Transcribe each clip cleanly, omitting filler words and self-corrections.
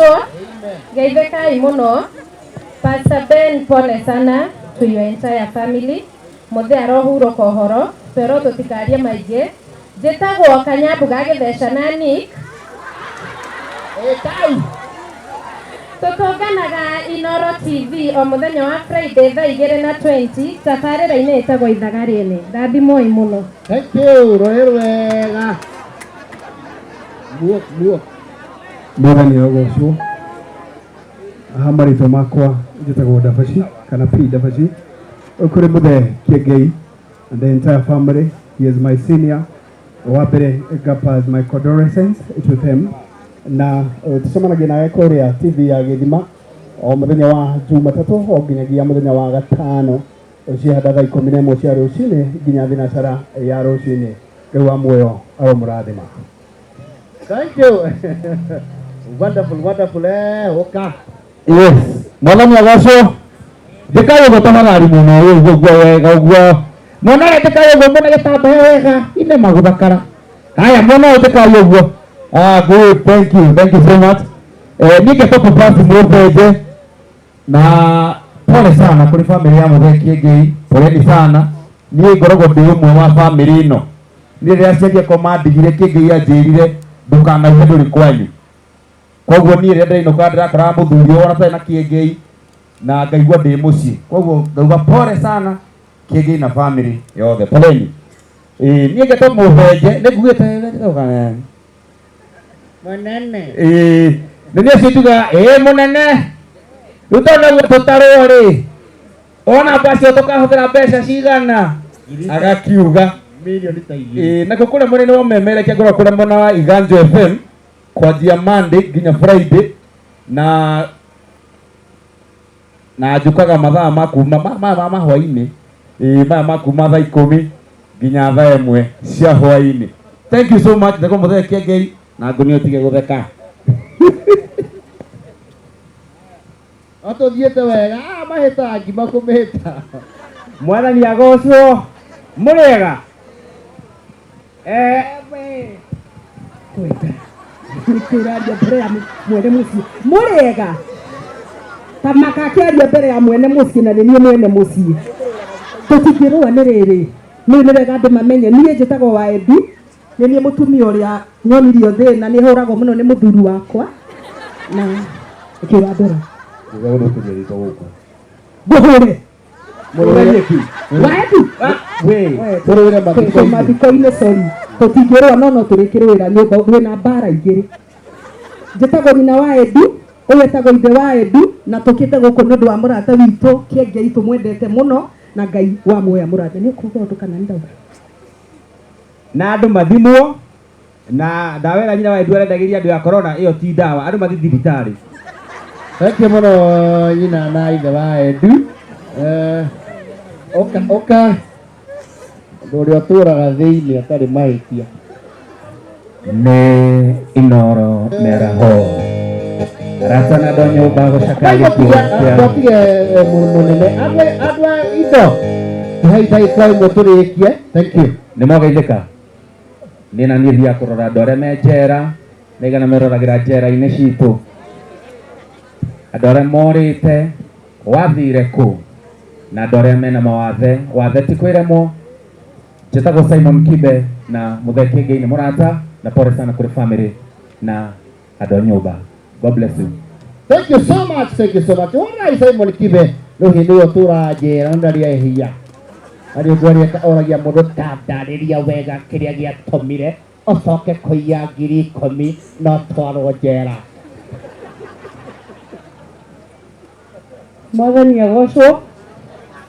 Agocwo. Geithĩkai mũno. Pastor Ben, pole sana to your entire family. Mũthee arohurũka ũhoro. Twerwo tũtikarie maingĩ. Njĩtagwo Kanyambu ga Gĩtheca na Nick. Ĩtai. Tũtũnganaga Inoro TV o mũthenya wa Friday thaa igĩrĩ na 20 tabarĩra-inĩ ĩtagwo Ithaga Rĩene. Rathimwoi mũno. Thank you, rũĩ rwega. Muok, muok. Mwathani arogocwo. Haha marĩtwa makwa njĩtagwo Ndabaci kana P Ndabaci. Kũrĩ mũthee Kĩengei and the entire family. He is my senior. Wa mbere ngapass my condolences to them na tũcemanagia nawe kũrĩa TV ya Gĩthima o mũthenya wa Jumatatũ o nginyagia mũthenya wa gatano cihanda thaa 11 cia rũcinĩ nginya thinacara ya rũcinĩ. Ngai wa muoyo aromũrathima. Thank you. Wonderful, wonderful. Ũka. Yes, mwathani agocwo. Njĩkai ũguo tafadhali mũno ũguo ũguo wega ũguo. Mwana ũyũ njĩkai ũguo mwena gĩtambaya wega ine magũthakara. Haya mwana ũyũ njĩkai ũguo. Ah, good, thank you, thank you so much. Niĩ ngetwo Papasi Mũthenje na pole sana kũrĩ family ya Mũthee Kĩengei, poleni sana. Niĩ ngoragwo ndĩ ũmwe wa family ĩno. Niĩ rĩrĩa aciari akwa mandigire Kĩengei anjĩrire ndũkanauge ndũrĩ kwanyu. Koguo niĩ rĩrĩa ndĩrainũka ndĩrakoraga mũthuri ũyũ ona tũtarĩ na Kĩengei na ngaigua ndĩ mũciĩ. Koguo ngauga pole sana Kĩengei na family yothe, poleni. Niĩ ngetwo Mũthenje, nĩ ngugĩte Mũnene. Nĩ niĩ ũcio njugaga ĩĩ mũnene. Rĩu tondũ naguo tũtarwo rĩ, ona mbacio tũkahũthĩra mbeca cigana? Agakiuga Mirioni ta igĩrĩ. Nakuo kũrĩa mwena-inĩ wa ũmemerekia ngoragwo kũrĩa mwena wa Iganjo FM kwanjia Monday nginya Friday na njũkaga mathaa ma kuma ma hwaĩ-inĩ, maya ma kuma thaa 10 nginya thaa 1 cia hwaĩ-inĩ. Thank you so much. Ndagwo Mũthee Kĩengei na ngũnia ũtige gũtheka. No tũthiĩte wega, mahĩtaga ngima kũmĩhĩta. Mwathani agocwo. Mũrĩega? Kwenda. Nĩkĩũraria mbere ya mwene mũciĩ. Mũrĩega? Ta makakĩaria mbere ya mwene mũciĩ na nĩ niĩ mwene mũciĩ. Tũtingĩrũa nĩ rĩrĩ. Nĩ nĩ wega andũ mamenye. Niĩ njĩtagwo Waedu. Nĩ niĩ mũtumia ũrĩa nyonirio thĩna, nĩ hũragwo mũno nĩ mũthuri wakwa. Na nĩkĩo ũrandora. Nĩguo gũthũkĩria rĩtwa gũkũ. Ngũhũre. Mũrũre kĩ? Waedu. We, tũrũĩre mathiko-inĩ. Mathiko-inĩ, sorry. Tũtingĩrũa no no tũrĩkĩrũĩra nyũmba twĩna mbara igĩrĩ. Njĩtagwo nyina wa Edu, ũyũ etagwo ithe wa Edu, na tũkĩte gũkũ nĩ ũndũ wa mũrata witũ Kĩengei tũmwendete mũno na Ngai wa muoyo amũrathime. Nĩ ũkuga ũndũ kana nĩ ndauga? Na andũ mathimwo na ndawa ĩrĩa nyina wa Edu arendagĩria andũ ya corona ĩyo ti ndawa, andũ mathiĩ thibitarĩ. Thank you mũno nyina na ithe wa Edu. Ũka, ũka. Ũndũ ũrĩa ũtũraga thĩinĩ atarĩ mahĩtia. Nĩ Inoro mĩaraho. Arata na andũ a nyũmba gũcakaya gĩkuũ kĩa Twatige mũnene. Andũ a indo. Tũhei ndagĩka ĩmwe tũrĩkie. Thank you. Nĩ mwageithĩka? Niĩ na niĩ thiaga kũrora andũ arĩa me njera, nĩigana meroragĩra njera-inĩ citũ. Andũ arĩa morĩte, wathire kũ? Na andũ arĩa mena mawathe, wathe ti kwĩremwo. Njĩtagwo Simon Kibe na Mũthee Kĩengei nĩ mũrata, na pole sana kũrĩ family na andũ a nyũmba. God bless you. Thank you so much, thank you so much. Ũrai Simon Kibe, rĩu hĩndĩ ĩyo ũtũraga njera na ndarĩ ehia. Arĩ ũndũ arĩa oragia mũndũ ta ndarĩria wega kĩrĩa gĩatũmire ũcoke kũiya 10,000 na ũtwarwo njera. Mwathani agocwo.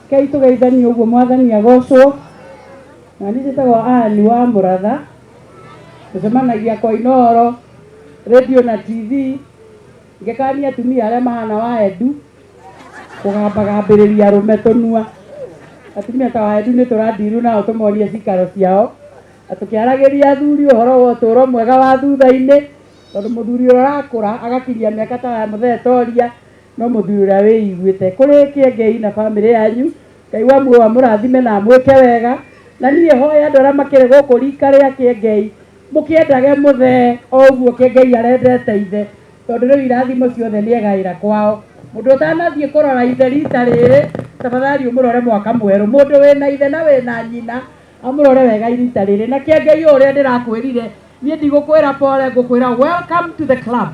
Kei tũgeithanie ũguo Mwathani agocwo. Na niĩ njĩtagwo Ann wa Mũratha. Tũcemanagia kwa Inooro, radio na TV. Ngĩkania atumia arĩa mahana wa Edu kũgambagambĩrĩria arũme tũnua. Atumia ta wa Edu nĩ tũrandiru nao tũmonie cikaro ciao. Na tũkĩaragĩria athuri ũhoro wa ũtũũro mwega wa thutha-inĩ, tondũ mũthuri ũrĩa ũrakũra agakinyia mĩaka ta ya Mũthee Toria, no mũthuri ũrĩa wĩiguĩte. Kũrĩ Kĩengei na bamĩrĩ yanyu, Ngai wa muoyo amũrathime na amwĩke wega. Na niĩ hoya andũ arĩa makĩrĩ gũkũ rika rĩa Kĩengei, mũkĩendage Mũthee o ũguo Kĩengei arendete ithe. Tondũ rĩu irathimo ciothe nĩ egaĩra kwao. Mũndũ ũtanathiĩ kũrora ithe rita rĩrĩ, tafadhali ũmũrore mwaka mwerũ. Mũndũ wĩna ithe na wĩna nyina amũrore wega rita rĩrĩ. Na Kĩengei, ũrĩa ndĩrakwĩrire, niĩ ndigũkwĩra pole, ngũkwĩra welcome to the club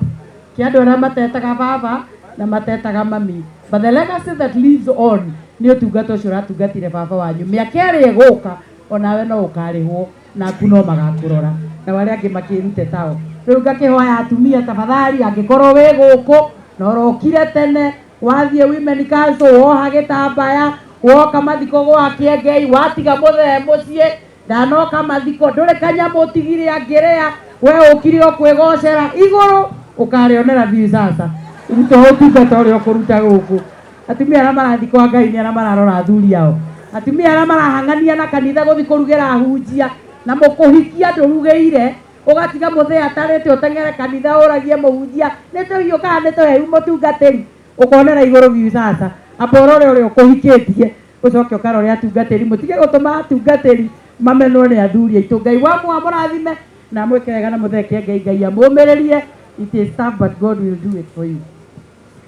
kĩa andũ arĩa matetaga baba na matetaga mami, but the legacy that lives on nĩ ũtungata ũcio ũratungatire baba wanyu. Mĩaka ĩrĩa ĩgũka onawe no ũkarĩhwo, naku no magakũrora na arĩa angĩ makĩrute tao. Rĩu ngakĩhoya atumia, tafadhali, angĩkorwo wĩ gũkũ na ũrokire tene, wathiĩ women council, woha gĩtambaya, woka mathiko gwa Kĩengei, watiga mũthee mũciĩ, ndanoka mathiko, ndũrĩ kanyamũ ũtigire angĩrĩa, we ũkire o kwĩgocera igũrũ, ũkarĩonera biũ. Sasa ruta ũtungata ũrĩa ũkũruta gũkũ. Atumia arĩa marathiĩ kwa Ngai nĩ arĩa mararora athuri ao. Atumia arĩa marahang'ania na kanitha gũthiĩ kũrugĩra ahunjia, na mũkũhikia ndũrugĩire, ũgatiga mũthee atarĩte, ũteng'ere kanitha ũragie mũhunjia nĩ tũhiũ kana nĩ tũhehu mũtungatĩri, ũkonera igũrũ biũ. Sasa amba ũrore ũrĩa ũkũhikĩtie, ũcoke ũkarore atungatĩri. Mũtige gũtũma atungatĩri mamenwo nĩ athuri aitũ. Ngai wa mũrathime na mwĩke wega na mũthee Kĩengei. Ngai amũmĩrĩrie. It is tough, but God will do it for you.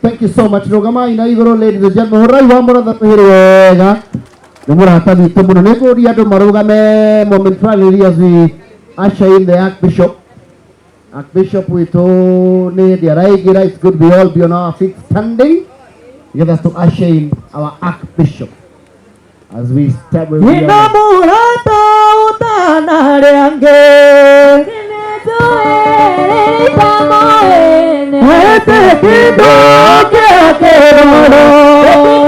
Thank you so much. Rũgamai na igũrũ, ladies and gentlemen. Hũrai wa mũratha twĩrĩ wega. Nĩ mũrata witũ mũno. Nĩ ngũria andũ marũgame momentarily as we usher in the Archbishop. Archbishop witũ nĩ hĩndĩ araingĩra. It's good we all be on our feet standing together to usher in our Archbishop as we step we Nina mũrata ũtanarĩ angĩ. Ete kĩndũ kĩa kĩroro.